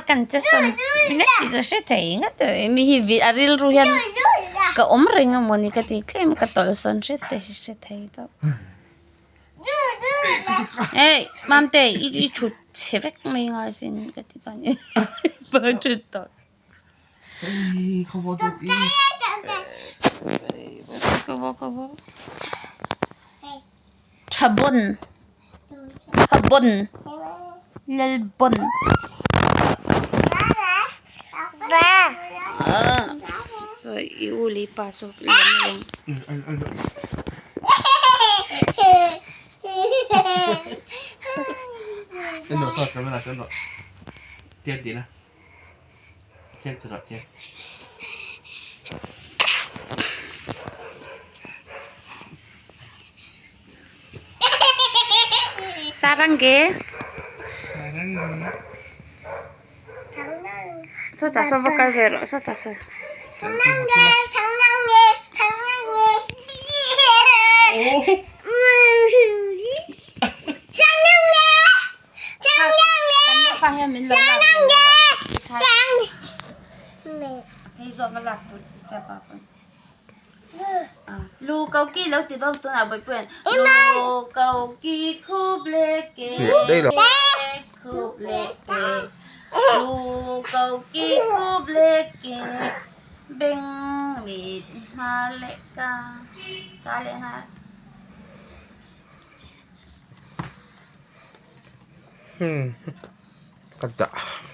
kan che sawn hle tih chu hre thei ngawt a mi hi a rilru hian ka awm reng a mawni ka ti tlem ka tawlh sawn hret te hi hre thei tawp eh mamte i thut chhe vek mai ngai sin ka ti pa ni pa thut tawh. Tha bawn tha bawn lal bawn sawi i u leh i pa saw lam lawng. Sarange sawtah saw va kal ve rawh sawtah saw Lu ko ki lo ti dawn tunah Bawihpuia'n lu ko ki khup leh ke khup leh ke lu ko ki khup leh ke beng mit hnar leh ka ka leh hnar. Hmm ka dah.